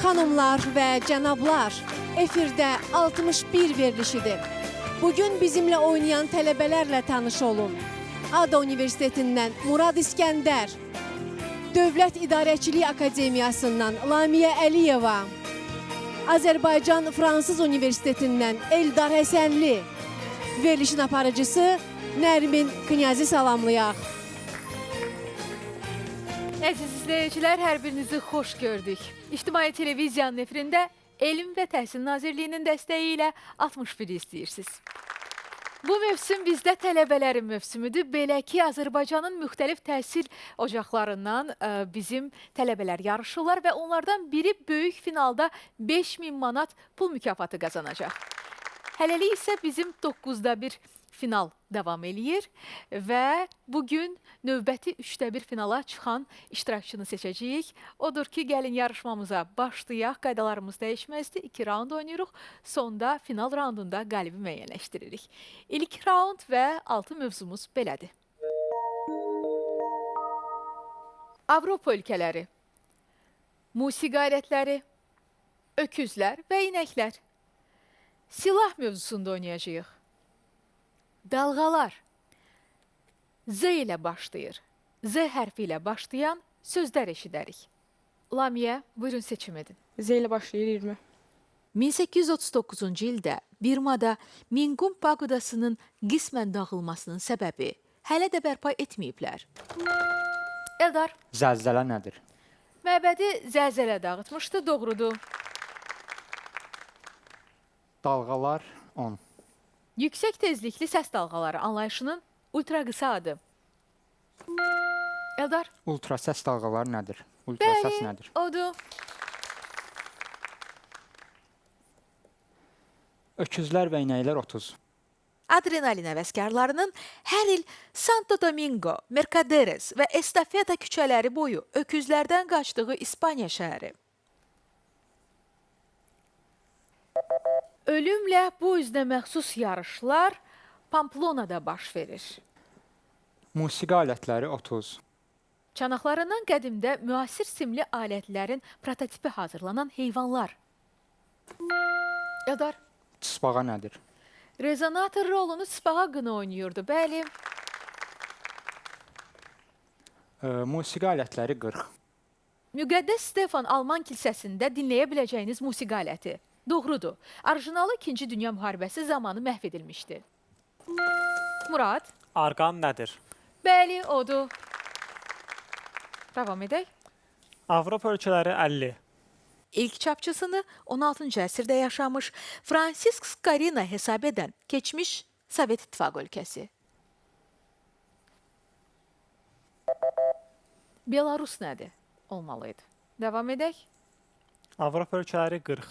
Xanımlar və cənablar, efirdə 61 verilişidir. Bugün bizimlə oynayan tələbələrlə tanış olun. Ada Universitetindən Murad İskəndər, Dövlət İdarəçilik Akademiyasından Lamiyə Əliyeva, Azərbaycan Fransız Universitetindən Eldar Həsənli, verilişin aparıcısı Nərmin Knyazı salamlayaq. Əziz izləyicilər, hər birinizi xoş gördük. İctimai Televiziyanın efirində Elm və Təhsil Nazirliyinin dəstəyi ilə 61-i izləyirsiniz. Bu mövsüm bizdə tələbələrin mövsümüdür. Belə ki, Azərbaycanın müxtəlif təhsil ocaqlarından bizim tələbələr yarışırlar və onlardan biri böyük finalda 5000 manat pul mükafatı qazanacaq. Hələlik isə bizim 9-da 1 final davam eləyir və bugün növbəti 3-də 1 finala çıxan iştirakçını seçəcəyik. Odur ki, gəlin yarışmamıza başlayaq. Qaydalarımız dəyişməzdir. 2 raund oynayırıq. Sonda final raundunda qalibi müəyyənləşdiririk. İlk raund və 6 mövzumuz belədir. Avropa ölkələri, musiqi alətləri, öküzlər və inəklər. Silah mövzusunda oynayacağıq. Dalğalar. Z ilə başlayır. Z hərfi ilə başlayan sözlər eşidərik. Lamiyə, buyurun seçim edin. Z ilə başlayır 20. 1839-cu ildə Birmada Mingun paqodasının qismən dağılmasının səbəbi hələ də bərpa etməyiblər. Eldar. Zəlzələ nədir? Məbədi zəlzələ dağıtmışdı, doğrudur. Dalğalar 10. Yüksək tezlikli səs dalğaları anlayışının ultraqısa adı. Eldar. Ultrasəs dalğaları nədir? Ultrasəs nədir? Odur. Öküzlər və inəklər 30. Adrenalin həvəskarlarının hər il Santo Domingo, Mercaderes və Estafeta küçələri boyu öküzlərdən qaçdığı İspaniya şəhəri. Ölümlə bu üzünə məxsus yarışlar Pamplonada baş verir. Musiqi alətləri 30. Çanaqlarından qədimdə müasir simli alətlərin prototipi hazırlanan heyvanlar. Eldar. Çısbağa nədir? Rezonator rolunu çısbağa qını oynayırdı, bəli. Musiqi alətləri 40. Müqəddəs Stefan Alman kilsəsində dinləyə biləcəyiniz musiqi aləti. Doğrudur. Orijinalı 2-ci Dünya Müharibəsi zamanı məhv edilmişdi. Murad. Arqan nədir? Bəli, odur. Davam edək. Avropa ölkələri 50. İlk çapçısını 16-cı əsrdə yaşamış Fransisk Skarina hesab edən keçmiş Sovet İttifaqı ölkəsi. Belarus nədir? Olmalıydı. Davam edək. Avropa ölkələri 40.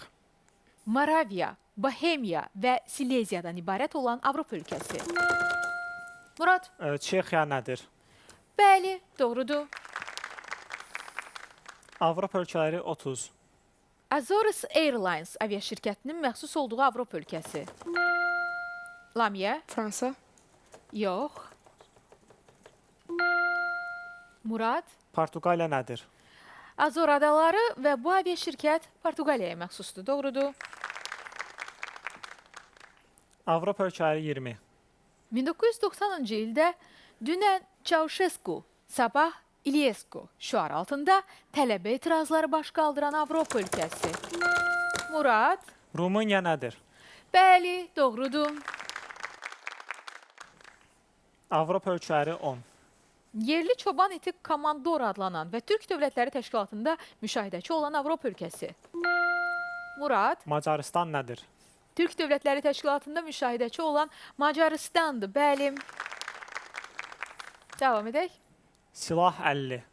Moraviya, Bohemiya və Sileziyadan ibarət olan Avropa ölkəsi. Murad. Çexiya nədir? Bəli, doğrudur. Avropa ölkələri 30. Azores Airlines aviaşirkətinin məxsus olduğu Avropa ölkəsi. Lamiyə. Fransa. Yox. Murad. Portuqaliya nədir? Azor adaları və bu aviaşirkət Portuqaliyaya məxsusdur. Doğrudur. Avropa ölkələri 20. 1990-cı ildə dünən Çauşesku, sabah İliesku şüarı altında tələbə etirazları baş qaldıran Avropa ölkəsi. Murad. Rumıniya nədir? Bəli, doğrudur. Avropa ölkələri 10. Yerli çoban iti Komandor adlanan və Türk Dövlətləri Təşkilatında müşahidəçi olan Avropa ölkəsi. Murad. Macarıstan nədir? Türk Dövlətləri Təşkilatında müşahidəçi olan Macarıstandır. Bəli. Davam edək. Silah 50.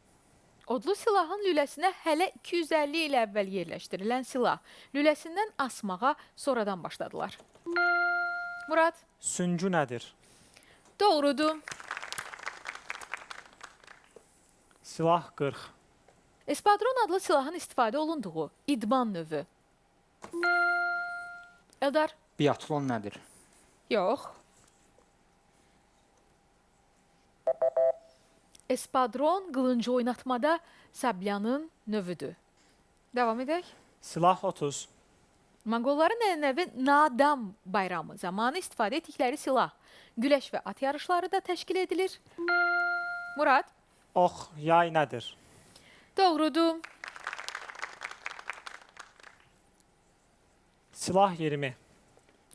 Odlu silahın lüləsinə hələ 250 il əvvəl yerləşdirilən silah. Lüləsindən asmağa sonradan başladılar. Murad. Süngü nədir? Doğrudur. Silah 40. Espadron adlı silahın istifadə olunduğu idman növü. Eldar. Biatlon nədir? Yox. Espadron qılıncı oynatmada sablyanın növüdür. Davam edək. Silah 30. Monqolların ənənəvi Nadam bayramı zamanı istifadə etdikləri silah. Güləş və at yarışları da təşkil edilir. Murad, Ox, yay nədir? Doğrudur. Silah 20.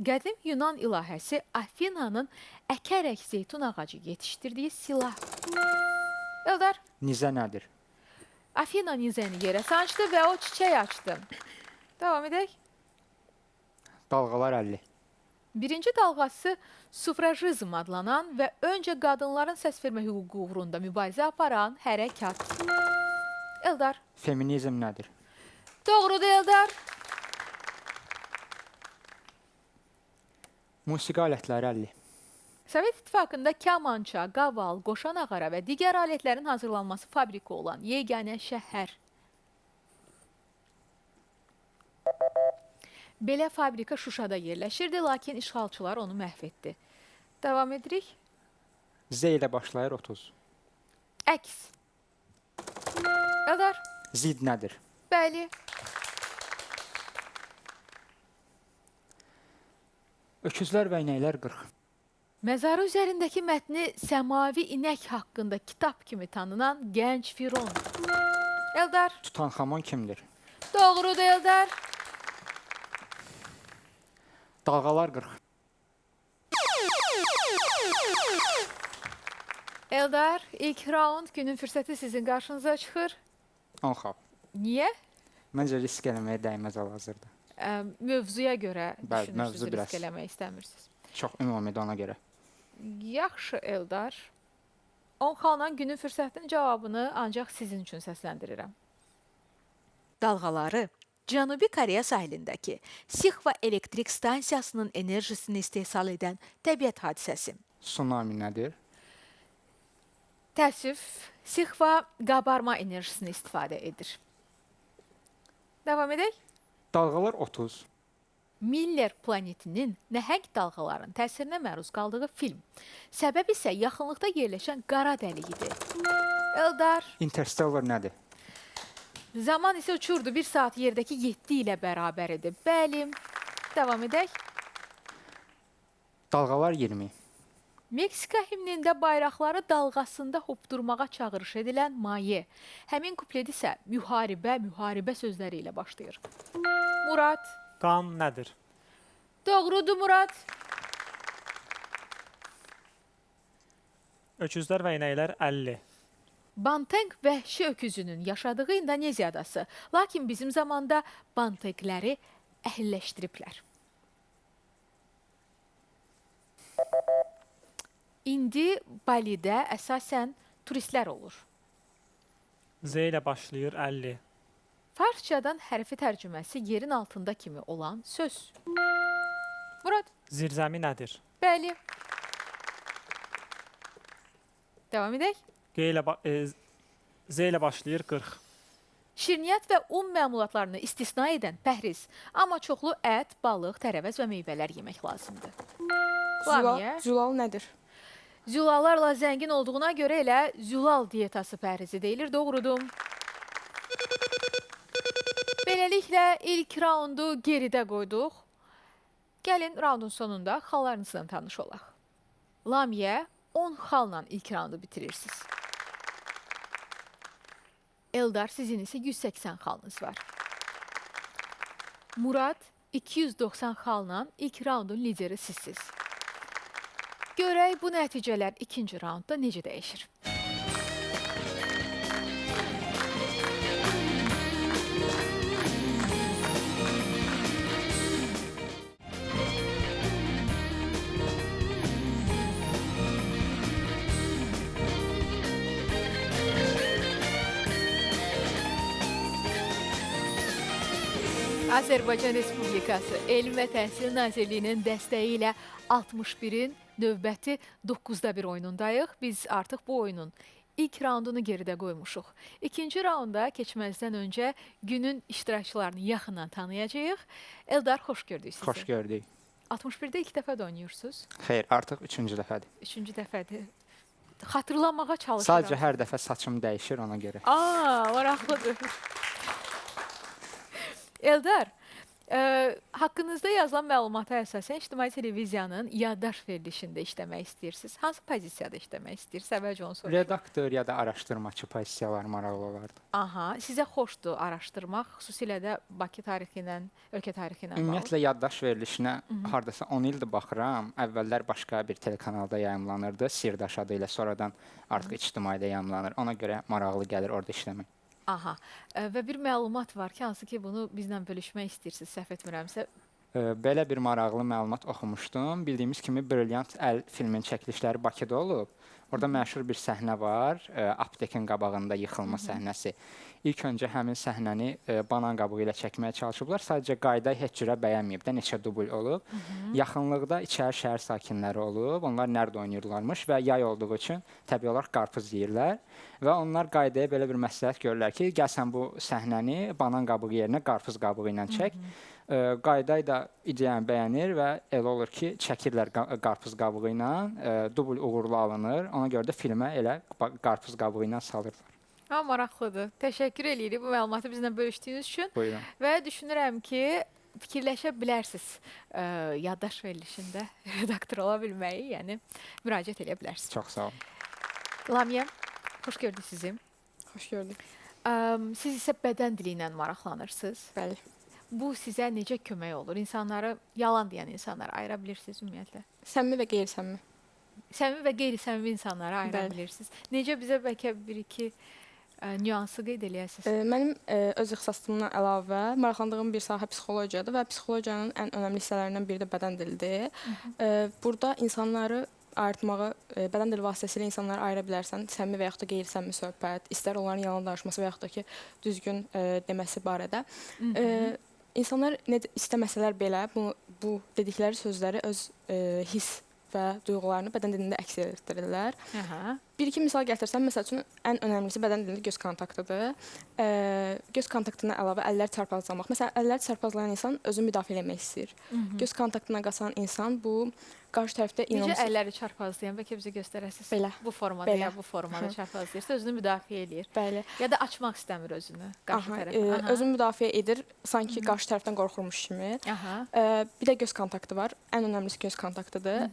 Qədim Yunan ilahəsi Afinanın əkərək zeytun ağacı yetişdirdiyi silah. Eldar, Nizə nədir? Afina nizəni yerə sancdı və o çiçək açdı. Davam edək. Dalğalar 50. Birinci dalğası sufrajizm adlanan və öncə qadınların səs vermə hüququ uğrunda mübarizə aparan hərəkat. Eldar. Feminizm nədir? Doğrudur Eldar. Musiqi alətləri 50. Sovet İttifaqında kamança, qaval, qoşan ağara və digər alətlərin hazırlanması fabriki olan yeganə şəhər. Belə fabrika Şuşada yerləşirdi, lakin işğalçılar onu məhv etdi. Davam edirik. Z ilə başlayır 30. Əks. Eldar. Zid nədir? Bəli. Öküzlər və inəklər 40. Məzarı üzərindəki mətni səmavi inək haqqında kitab kimi tanınan gənc Firon. Eldar. Tutanxamon kimdir? Doğrudur Eldar. Dalğalar 40. Eldar, ilk raund günün fürsəti sizin qarşınıza çıxır. 10 xal. Niyə? Məncə risk eləməyə dəyməz hal-hazırda. Mövzuya görə Bəli, düşünürsünüz, mövzu risk biraz. eləmək istəmirsiniz. Çox ümumidir ona görə. Yaxşı Eldar. 10 xalla günün fürsətinin cavabını ancaq sizin üçün səsləndirirəm. Dalğaları Cənubi Koreya sahilindəki Sixva elektrik stansiyasının enerjisini istehsal edən təbiət hadisəsi. Tsunami nədir? Təəssüf, Sixva qabarma enerjisini istifadə edir. Davam edək. Dalğalar 30. Miller planetinin nəhəng dalğaların təsirinə məruz qaldığı film. Səbəb isə yaxınlıqda yerləşən qara dəlik idi. Eldar, Interstellar nədir? zaman isə uçurdu. 1 saat yerdəki 7 ilə bərabər idi. Bəli, davam edək. Dalğalar 20. Meksika himnində bayraqları dalğasında hopdurmağa çağırış edilən maye. Həmin kuplet isə müharibə, müharibə sözləri ilə başlayır. Murad, Qan nədir? Doğrudur Murad. Öküzlər və inəklər 50. Banteng vəhşi öküzünün yaşadığı İndoneziya adası. Lakin bizim zamanda bantengləri əhilləşdiriblər. İndi Balidə əsasən turistlər olur. Z ilə başlayır 50. Farsçadan hərfi tərcüməsi yerin altında kimi olan söz. Murad, Zirzəmi nədir? Bəli. Davam edək. G ilə Z ilə başlayır 40. Şirniyyat və un məmulatlarını istisna edən pəhriz, amma çoxlu ət, balıq, tərəvəz və meyvələr yemək lazımdır. Lamiyə. Zülal nədir? Zülallarla zəngin olduğuna görə elə zülal diyetası pəhrizi deyilir. Doğrudur. Beləliklə ilk raundu geridə qoyduq. Gəlin raundun sonunda xallarınızla tanış olaq. Lamiyə 10 xalla ilk raundu bitirirsiniz. Eldar, sizin isə 180 xalınız var. Murad 290 xalla ilk raundun lideri sizsiz. Görək bu nəticələr ikinci raundda necə dəyişir. Azərbaycan Respublikası Elm və Təhsil Nazirliyinin dəstəyi ilə 61-in növbəti 9-da 1 oyunundayıq. Biz artıq bu oyunun ilk raundunu geridə qoymuşuq. İkinci raunda keçməzdən öncə günün iştirakçılarını yaxından tanıyacağıq. Eldar, xoş gördük sizi. Xoş gördük. 61-də ilk dəfə də oynayırsınız. Xeyr, artıq üçüncü dəfədir. Üçüncü dəfədir. Xatırlamağa çalışıram. Sadəcə hər dəfə saçım dəyişir ona görə. Aa, maraqlıdır. Eldar, haqqınızda yazılan məlumata əsasən İctimai Televiziyanın yaddaş verilişində işləmək istəyirsiniz. Hansı pozisiyada işləmək istəyirsiniz? Əvvəlcə onu soruşum. Redaktor ya da araşdırmaçı pozisiyaları maraqlı olardı. Aha, sizə xoşdur araşdırmaq, xüsusilə də Bakı tarixi ilə, ölkə tarixi ilə bağlı. Ümumiyyətlə yaddaş verilişinə hardasa 10 ildir baxıram. Əvvəllər başqa bir telekanalda yayımlanırdı, Sirdaş adı ilə, sonradan artıq İctimaidə yayımlanır. Ona görə maraqlı gəlir orada işləmək. Aha. Və bir məlumat var ki, hansı ki bunu bizlə bölüşmək istəyirsiniz, səhv etmirəmsə. Belə bir maraqlı məlumat oxumuşdum. Bildiyimiz kimi Brilliant Əl filmin çəkilişləri Bakıda olub. Orada məşhur bir səhnə var, aptekin qabağında yıxılma səhnəsi. İlk öncə həmin səhnəni banan qabığı ilə çəkməyə çalışıblar. Sadəcə qayda heç cürə bəyənməyib də, neçə dubl olub. Yaxınlıqda içəri şəhər sakinləri olub, onlar nərd oynayırlarmış və yay olduğu üçün təbii olaraq qarpız yeyirlər. Və onlar qaydaya belə bir məsləhət görürlər ki, gəl sən bu səhnəni banan qabığı yerinə qarpız qabığı ilə çək. Qayday da ideyanı bəyənir və elə olur ki, çəkirlər qarpız qabığı ilə, dubl uğurlu alınır. Ona görə də filmə elə qarpız qabığı ilə salırlar. Ha, maraqlıdır. Təşəkkür eləyirik bu məlumatı bizimlə bölüşdüyünüz üçün. Buyurun. Və düşünürəm ki, fikirləşə bilərsiniz yaddaş verilişində redaktor ola bilməyi, yəni müraciət eləyə bilərsiniz. Çox sağ olun. Lamiyə, xoş gördük sizi. Xoş gördük. Siz isə bədən dili ilə maraqlanırsınız. Bəli. Bu sizə necə kömək olur? İnsanları, yalan deyən insanları ayıra bilirsiniz ümumiyyətlə? Səmimi və qeyri-səmimi. Səmimi və qeyri-səmimi insanları ayıra Bəli. bilirsiniz. Necə bizə bəlkə bir-iki nüansı qeyd eləyəsiniz? Mənim öz ixtisasımdan əlavə maraqlandığım bir sahə psixologiyadır və psixologiyanın ən önəmli hissələrindən biri də bədən dilidir. Burada insanları ayırtmağı, bədən dili vasitəsilə insanları ayıra bilərsən, səmimi və yaxud da qeyri-səmimi söhbət, istər onların yalan danışması və yaxud da ki, düzgün deməsi barədə. İnsanlar nə istəməsələr belə bu dedikləri sözləri öz hiss və duyğularını bədən dilində əks etdirirlər. Bir-iki misal gətirsəm, məsəl üçün, ən önəmlisi bədən dilində göz kontaktıdır. Göz kontaktına əlavə əllər çarpazlamaq. Məsələn, əllər çarpazlayan insan özünü müdafiə eləmək istəyir. Göz kontaktına qaçan insan bu qarşı tərəfdə Necə inamsız. əlləri çarpazlayan, bəlkə bizə göstərəsiniz? Belə. Bu formada Belə. ya bu formada çarpazlayırsa özünü müdafiə eləyir. Bəli. Ya da açmaq istəmir özünü qarşı tərəfə. Özünü müdafiə edir, sanki qarşı tərəfdən qorxurmuş kimi. Bir də göz kontaktı var. Ən önəmlisi göz kontaktıdır.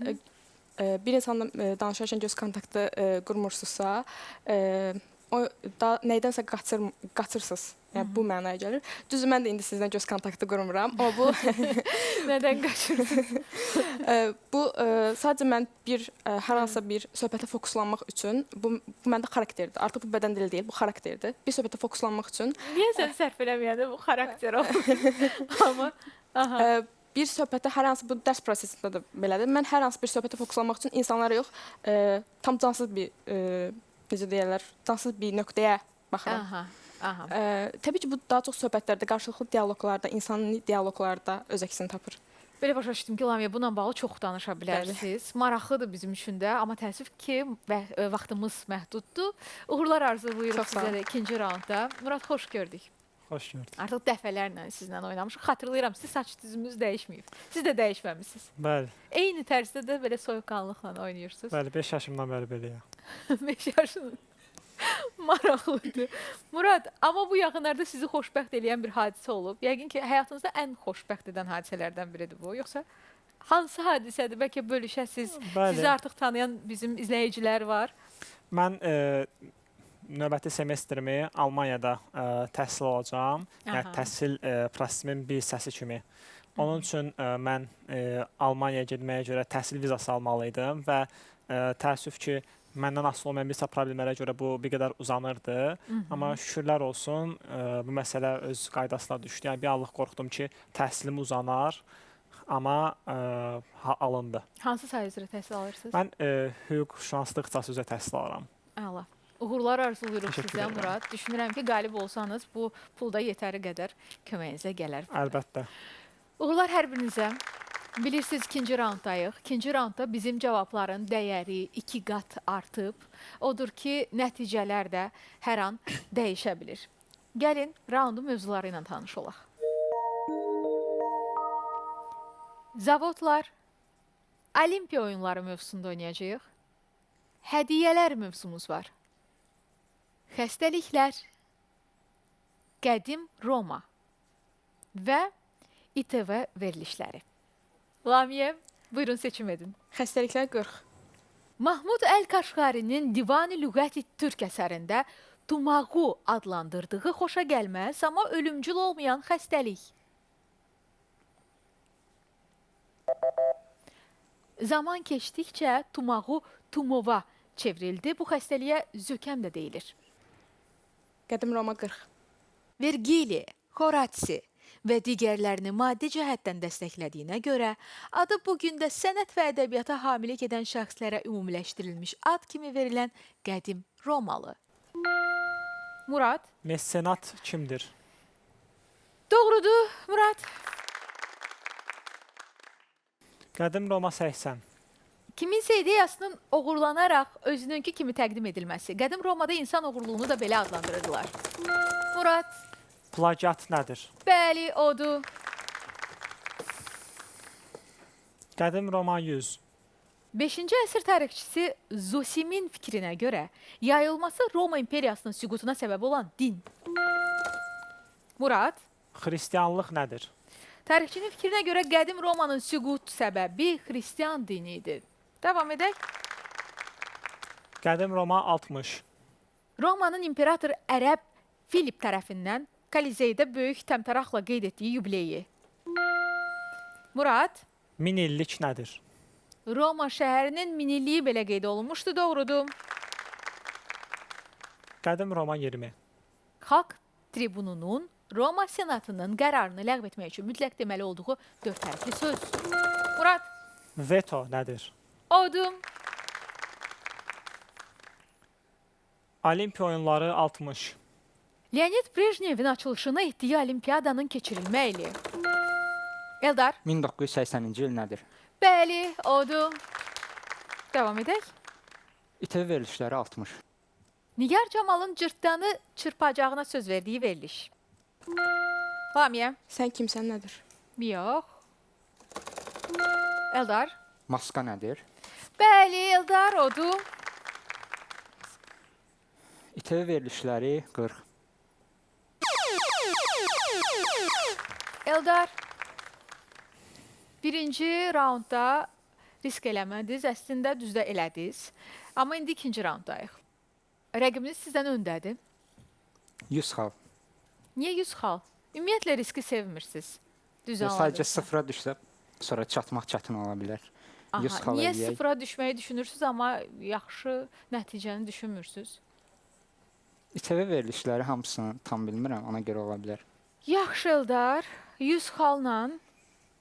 Bir insanla danışarkən göz kontaktı qurmursunuzsa, o da nədənsə qaçırsınız. Yəni bu mənaya gəlir. Düzdür, mən də indi sizlə göz kontaktı qurmuram. O bu Nədən qaçırsınız? Bu sadəcə mən bir hər hansısa bir söhbətə fokuslanmaq üçün bu məndə xarakterdir. Artıq bu bədən dili deyil, bu xarakterdir. Bir söhbətə fokuslanmaq üçün. Niyə sən sərf eləməyəndə bu xarakter olur? Amma Bir söhbətə hər hansı bu dərs prosesində də belədir. Mən hər hansı bir söhbətə fokuslanmaq üçün insanlara yox, tam cansız bir necə deyirlər, cansız bir nöqtəyə baxıram. Təbii ki, bu daha çox söhbətlərdə, qarşılıqlı dialoqlarda, insani dialoqlarda öz əksini tapır. Belə başa düşdüm ki, Lamiyə, bununla bağlı çox danışa bilərsiniz. Maraqlıdır bizim üçün də, amma təəssüf ki, vaxtımız məhduddur. Uğurlar arzulayırıq sizə də ikinci raundda. Murad, xoş gördük. Xoş gördük. Artıq dəfələrlə sizinlə oynamışıq. Xatırlayıram, siz saç düzümünüz dəyişməyib. Siz də dəyişməmisiniz. Bəli. Eyni tərzdə də belə soyuqqanlıqla oynayırsınız. Bəli, 5 yaşımdan bəri beləyəm. 5 yaşından. Maraqlıdır. Murad, amma bu yaxınlarda sizi xoşbəxt eləyən bir hadisə olub. Yəqin ki, həyatınızda ən xoşbəxt edən hadisələrdən biridir bu. Yoxsa hansı hadisədir? Bəlkə bölüşəsiniz. Sizi artıq tanıyan bizim izləyicilər var. Mən növbəti semestrimi Almaniyada təhsil alacağam. Yəni təhsil prosesimin bir hissəsi kimi. Onun üçün mən Almaniyaya getməyə görə təhsil vizası almalı idim və təəssüf ki, məndən asılı olmayan bir problemlərə görə bu bir qədər uzanırdı. Amma şükürlər olsun, bu məsələ öz qaydasına düşdü. Yəni bir anlıq qorxdum ki, təhsilim uzanar, amma alındı. Hansı sahə üzrə təhsil alırsınız? Mən hüquqşünaslıq ixtisası üzrə təhsil alıram. Əla. Uğurlar arzulayırıq sizə, Murad. Düşünürəm ki, qalib olsanız bu pul da yetəri qədər köməyinizə gələr. Əlbəttə. Uğurlar hər birinizə. Bilirsiniz, ikinci raunddayıq. İkinci raundda bizim cavabların dəyəri 2 qat artıb. Odur ki, nəticələr də hər an dəyişə bilir. Gəlin, raundun mövzuları ilə tanış olaq. Zavodlar, Olimpiya oyunları mövzusunda oynayacağıq. Hədiyyələr mövzumuz var. Xəstəliklər, Qədim Roma, Və İTV verilişləri. Lamiyə, buyurun seçim edin. Xəstəliklər 40. Mahmud Əl-Kaşqarinin Divan-ı Lüğəti Türk əsərində tumağı adlandırdığı xoşa gəlməz, amma ölümcül olmayan xəstəlik. Zaman keçdikcə tumağı tumova çevrildi. Bu xəstəliyə zökəm də deyilir. Qədim Roma 40. Vergili, Horatsi və digərlərini maddi cəhətdən dəstəklədiyinə görə adı bu gün də sənət və ədəbiyyata hamilik edən şəxslərə ümumiləşdirilmiş ad kimi verilən qədim Romalı. Murad. Mesenat kimdir? Doğrudur, Murad. Qədim Roma 80. Kiminsə ideyasının oğurlanaraq özününki kimi təqdim edilməsi. Qədim Romada insan oğurluğunu da belə adlandırırdılar. Murad. Plagiat nədir? Bəli, odur. Qədim Roma 100. 5-ci əsr tarixçisi Zosimin fikrinə görə yayılması Roma imperiyasının süqutuna səbəb olan din. Murad. Xristianlıq nədir? Tarixçinin fikrinə görə qədim Romanın süqut səbəbi xristian dini idi. Davam edək. Qədim Roma 60. Romanın imperator Ərəb Filip tərəfindən Kolizeydə böyük təmtəraqla qeyd etdiyi yubileyi. Murad. 1000 illik nədir? Roma şəhərinin minilliyi belə qeyd olunmuşdu, doğrudur. Qədim Roma 20. Xalq tribununun Roma senatının qərarını ləğv etmək üçün mütləq deməli olduğu 4 hərfli söz. Murad. Veto nədir? Odur. Olimpiya oyunları 60. Leonid Brejnevin açılışını etdiyi olimpiyadanın keçirilmə ili. Eldar. 1980-ci il nədir? Bəli, odur. Davam edək. İTV verilişləri 60. Nigar Camalın cırtdanı çırpacağına söz verdiyi veriliş. Lamiyə. Sən kimsən nədir? Yox. Eldar. Maska nədir? Bəli, Eldar, odur. İTV verilişləri 40. Eldar, birinci raundda risk eləmədiniz, əslində düzdə elədiniz. Amma indi ikinci raunddayıq. Rəqibiniz sizdən öndədir. 100 xal. Niyə 100 xal? Ümumiyyətlə riski sevmirsiniz. Düz Sadəcə sıfıra düşsə, sonra çatmaq çətin ola bilər. 100 xal niyə eləyək. Sıfıra düşməyi düşünürsünüz, amma yaxşı nəticəni düşünmürsünüz? İTV verilişləri hamısını tam bilmirəm, ona görə ola bilər. Yaxşı Eldar, 100 xalla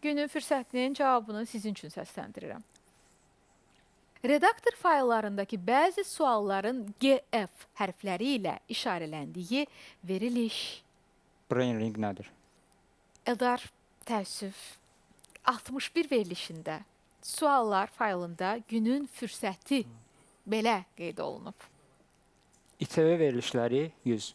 günün fürsətinin cavabını sizin üçün səsləndirirəm. Redaktor fayllarındakı bəzi sualların GF hərfləri ilə işarələndiyi veriliş. Brain ring nədir? Eldar, təəssüf, 61 verilişində suallar faylında günün fürsəti belə qeyd olunub. İTV verilişləri 100.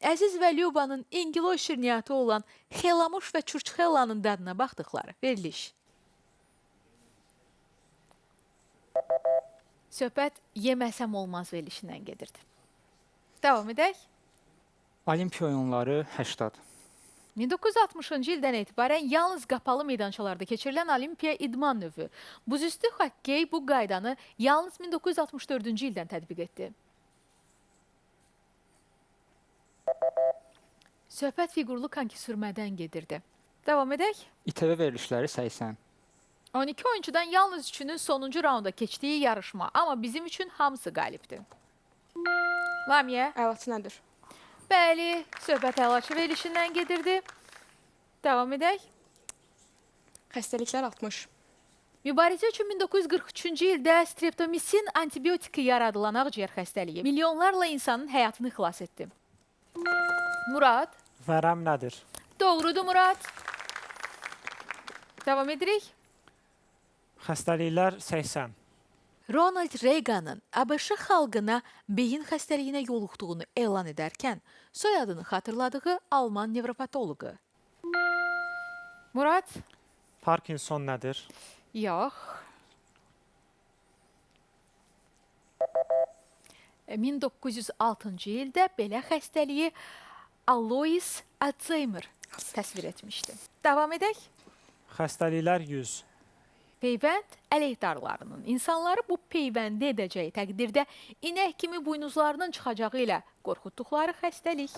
Əziz və Lyubanın İngiloy şirniyyatı olan Xelamuş və Çurçxellanın dadına baxdıqları veriliş. Söhbət yeməsəm olmaz verilişindən gedirdi. Davam edək. Olimpiya oyunları 80. 1960-cı ildən etibarən yalnız qapalı meydançalarda keçirilən olimpiya idman növü. Buzüstü xokkey bu qaydanı yalnız 1964-cü ildən tətbiq etdi. Söhbət fiqurlu konki sürmədən gedirdi. Davam edək. İTV verilişləri 80. 12 oyuncudan yalnız üçünün sonuncu raunda keçdiyi yarışma. Amma bizim üçün hamısı qalibdir. Lamiyə. Əlaçı nədir? Bəli, söhbət əlaçı verilişindən gedirdi. Davam edək. Xəstəliklər 60. Mübarizə üçün 1943-cü ildə streptomisin antibiotiki yaradılan ağciyər xəstəliyi milyonlarla insanın həyatını xilas etdi. Murad. Vərəm nədir? Doğrudur Murad. Davam edirik. Xəstəliklər 80. Ronald Reaganın ABŞ xalqına beyin xəstəliyinə yoluxduğunu elan edərkən soyadını xatırladığı Alman nevropatoloqu. Murad? Parkinson nədir? Yox. 1906-cı ildə belə xəstəliyi Alois Alzheimer təsvir etmişdi. Davam edək. Xəstəliklər 100. Peyvənd əleyhdarlarının insanları bu peyvəndi edəcəyi təqdirdə inək kimi buynuzlarının çıxacağı ilə qorxutduqları xəstəlik.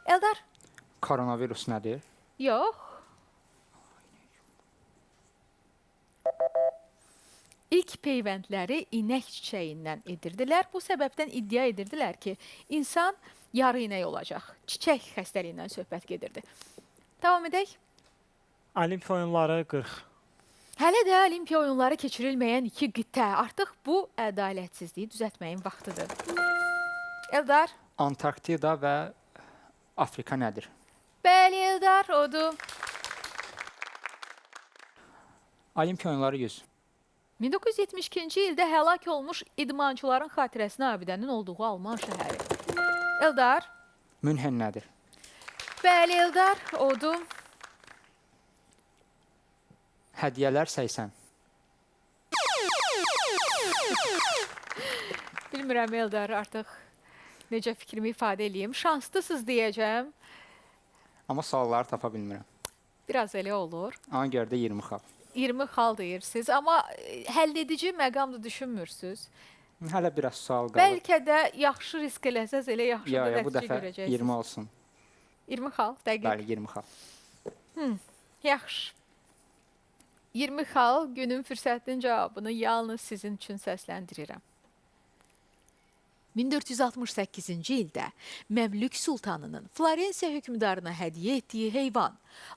Eldar? Koronavirus nədir? Yox. İlk peyvəndləri inək çiçəyindən edirdilər. Bu səbəbdən iddia edirdilər ki, insan yarı inək olacaq. Çiçək xəstəliyindən söhbət gedirdi. Davam edək. Olimpiya oyunları 40. Hələ də Olimpiya oyunları keçirilməyən iki qitə. Artıq bu ədalətsizliyi düzəltməyin vaxtıdır. Eldar? Antarktida və Afrika nədir? Bəli, Eldar, odur. Olimpiya oyunları 100. 1972-ci ildə həlak olmuş idmançıların xatirəsinə abidənin olduğu Alman şəhəri. Eldar? Münhen nədir? Bəli, Eldar, odur. Hədiyyələr 80. Bilmirəm, Eldar, artıq necə fikrimi ifadə eləyim. Şanslısınız deyəcəm. Amma sualları tapa bilmirəm. Biraz elə olur. Ona görə də 20 xal. 20 xal deyirsiniz, amma həlledici məqam da düşünmürsünüz. Hələ biraz sual qalır. Bəlkə də yaxşı risk eləsəz elə yaxşı da Ya, bu nəticə dəfə görəcəksiniz. 20 olsun. 20 xal, dəqiq. Bəli, 20 xal. Yaxşı. 20 xal günün fürsətinin cavabını yalnız sizin üçün səsləndirirəm. 1468-ci ildə Məmlük sultanının Florensiya hökmdarına hədiyyə etdiyi heyvan.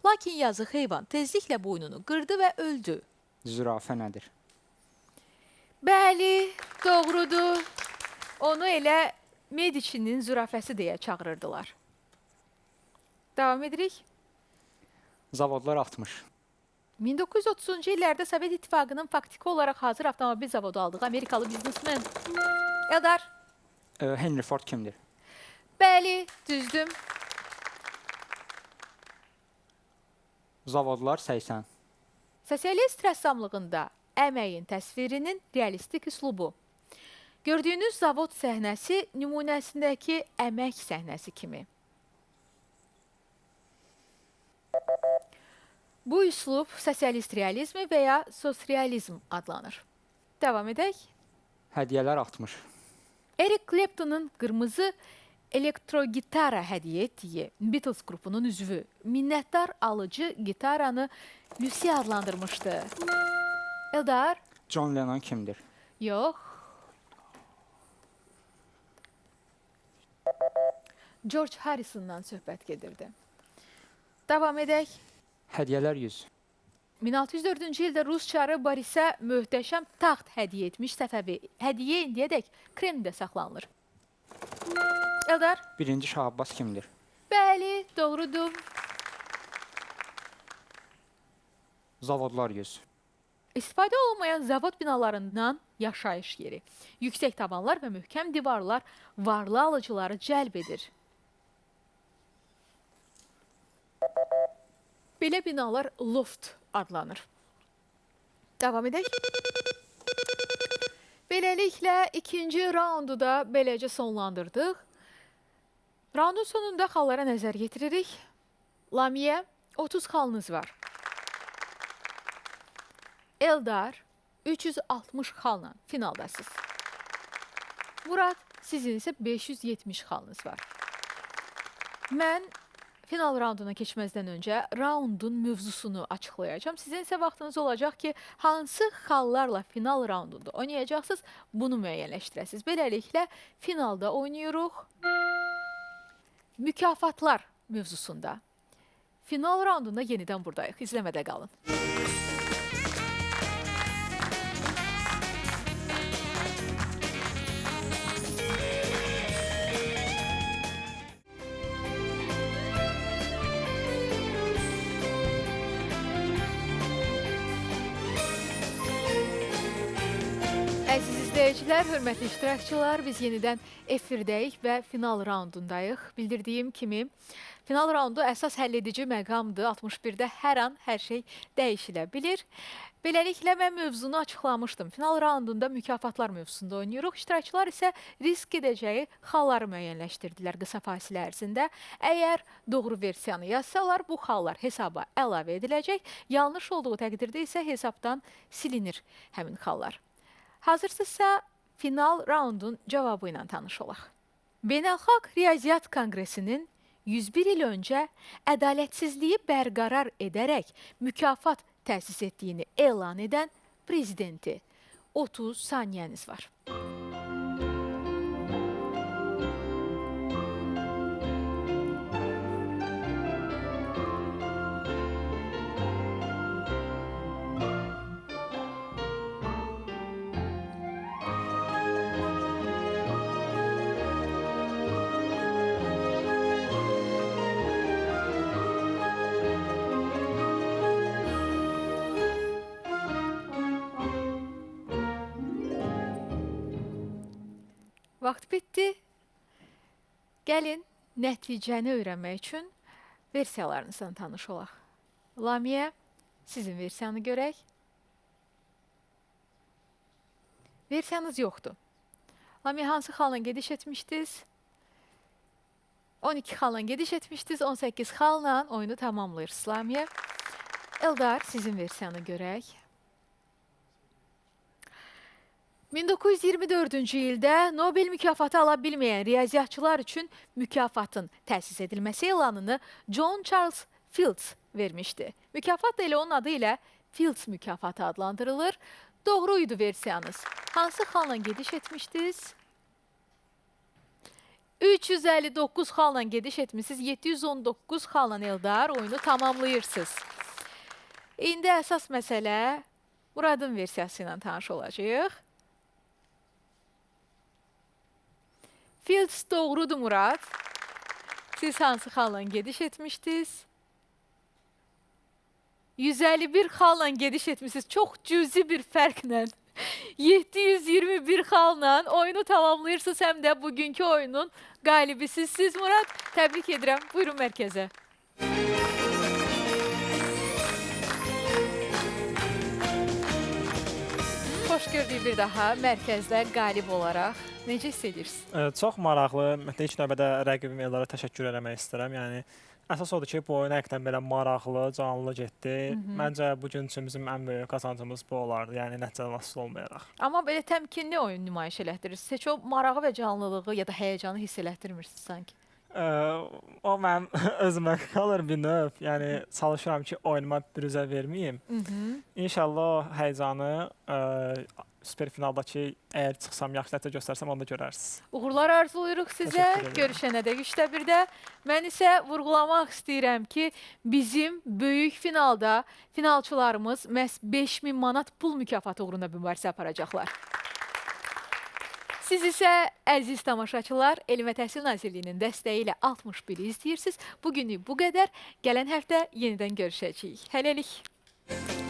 Lakin yazıq heyvan tezliklə boynunu qırdı və öldü. Zürafə nədir? Bəli, doğrudur. Onu elə Mediçinin zürafəsi deyə çağırırdılar. Davam edirik. Zavodlar 60. 1930-cu illərdə Sovet İttifaqının faktiki olaraq hazır avtomobil zavodu aldığı Amerikalı biznesmen. Eldar? Henry Ford kimdir? Bəli, düzdüm. Zavodlar 80. Sosialist rəssamlığında əməyin təsvirinin realistik üslubu. Gördüyünüz zavod səhnəsi nümunəsindəki əmək səhnəsi kimi. Bu üslub sosialist realizmi və ya sosrealizm adlanır. Davam edək. Hədiyyələr 60. Eric Clapton'un qırmızı elektrogitara hədiyyə etdiyi Beatles qrupunun üzvü minnətdar alıcı gitaranı Lucy adlandırmışdı. Eldar? John Lennon kimdir? Yox. George Harrison'dan söhbət gedirdi. Davam edək. Hədiyyələr 100. 1604-cü ildə Rus çarı Borisə möhtəşəm taxt hədiyyə etmiş Səfəvi. Hədiyyə indiyədək Kremldə saxlanılır. Eldar? Birinci Şah Abbas kimdir? Bəli, doğrudur. Zavodlar 100. İstifadə olunmayan zavod binalarından yaşayış yeri. Yüksək tavanlar və möhkəm divarlar varlı alıcıları cəlb edir. Belə binalar loft adlanır. Davam edək. Beləliklə, ikinci raundu da beləcə sonlandırdıq. Raundun sonunda xallara nəzər yetiririk. Lamiyə, 30 xalınız var. Eldar, 360 xalla finaldasınız. Murad, sizin isə 570 xalınız var. Mən final raunduna keçməzdən öncə raundun mövzusunu açıqlayacağam. Sizin isə vaxtınız olacaq ki, hansı xallarla final raundunda oynayacaqsınız, bunu müəyyənləşdirəsiniz. Beləliklə, finalda oynayırıq. Mükafatlar mövzusunda. Final raundunda yenidən buradayıq. İzləmədə qalın. Əziz İzləyicilər, hörmətli iştirakçılar, biz yenidən efirdəyik və final raundundayıq. Bildirdiyim kimi, final raundu əsas həll edici məqamdır. 61-də hər an hər şey dəyişilə bilir. Beləliklə, mən mövzunu açıqlamışdım. Final raundunda mükafatlar mövzusunda oynayırıq. İştirakçılar isə risk edəcəyi xalları müəyyənləşdirdilər qısa fasilə ərzində. Əgər doğru versiyanı yazsalar, bu xallar hesaba əlavə ediləcək. Yanlış olduğu təqdirdə isə hesabdan silinir həmin xallar. Hazırsınızsa final raundun cavabı ilə tanış olaq. Beynəlxalq Riyaziyyat Konqresinin 101 il öncə ədalətsizliyi bərqərar edərək mükafat təsis etdiyini elan edən prezidenti. 30 saniyəniz var. Vaxt bitdi. Gəlin nəticəni öyrənmək üçün versiyalarınızla tanış olaq. Lamiyə, sizin versiyanı görək. Versiyanız yoxdur. Lamiyə, hansı xalla gediş etmişdiniz? 12 xalla gediş etmişdiniz. 18 xalla oyunu tamamlayırsınız Lamiyə. Eldar, sizin versiyanı görək. 1924-cü ildə Nobel mükafatı ala bilməyən riyaziyyatçılar üçün mükafatın təsis edilməsi elanını John Charles Fields vermişdi. Mükafat da elə onun adı ilə Fields mükafatı adlandırılır. Doğru idi versiyanız. Hansı xalla gediş etmişdiniz? 359 xalla gediş etmişsiniz. 719 xalla Eldar oyunu tamamlayırsınız. İndi əsas məsələ Muradın versiyası ilə tanış olacağıq. Fields doğrudur Murad. Siz hansı xalla gediş etmişdiniz? 151 xalla gediş etmişsiniz. Çox cüzi bir fərqlə. 721 xalla oyunu tamamlayırsınız. Həm də bugünkü oyunun qalibisiniz siz Murad. Təbrik edirəm. Buyurun mərkəzə. Xoş gördük bir daha mərkəzdə qalib olaraq. Necə hiss edirsiniz? Çox maraqlı. Ümumiyyətlə, ilk növbədə rəqibim Eldara təşəkkür eləmək istəyirəm. Yəni, əsas odur ki, bu oyun həqiqətən belə maraqlı, canlı getdi. Məncə, bugün üçün bizim ən böyük qazancımız bu olardı. Yəni, nəticədən asılı olmayaraq. Amma belə təmkinli oyun nümayiş elətdirirsiniz. Heç o marağı və canlılığı ya da həyəcanı hiss elətdirmirsiniz sanki. O mənim özümə qalır bir növ. Yəni, çalışıram ki, oyunuma bürüzə verməyim. İnşallah o həyəcanı süper finaldakı əgər çıxsam, yaxşı nəticə göstərsəm, onu da görərsiniz. Uğurlar arzulayırıq sizə. Görüşənədək 3-də 1-də. Mən isə vurğulamaq istəyirəm ki, bizim böyük finalda finalçılarımız məhz 5000 manat pul mükafatı uğrunda mübarizə aparacaqlar. Siz isə əziz tamaşaçılar, Elm və Təhsil Nazirliyinin dəstəyi ilə 61-i izləyirsiniz. Bugünlük bu qədər. Gələn həftə yenidən görüşəcəyik. Hələlik.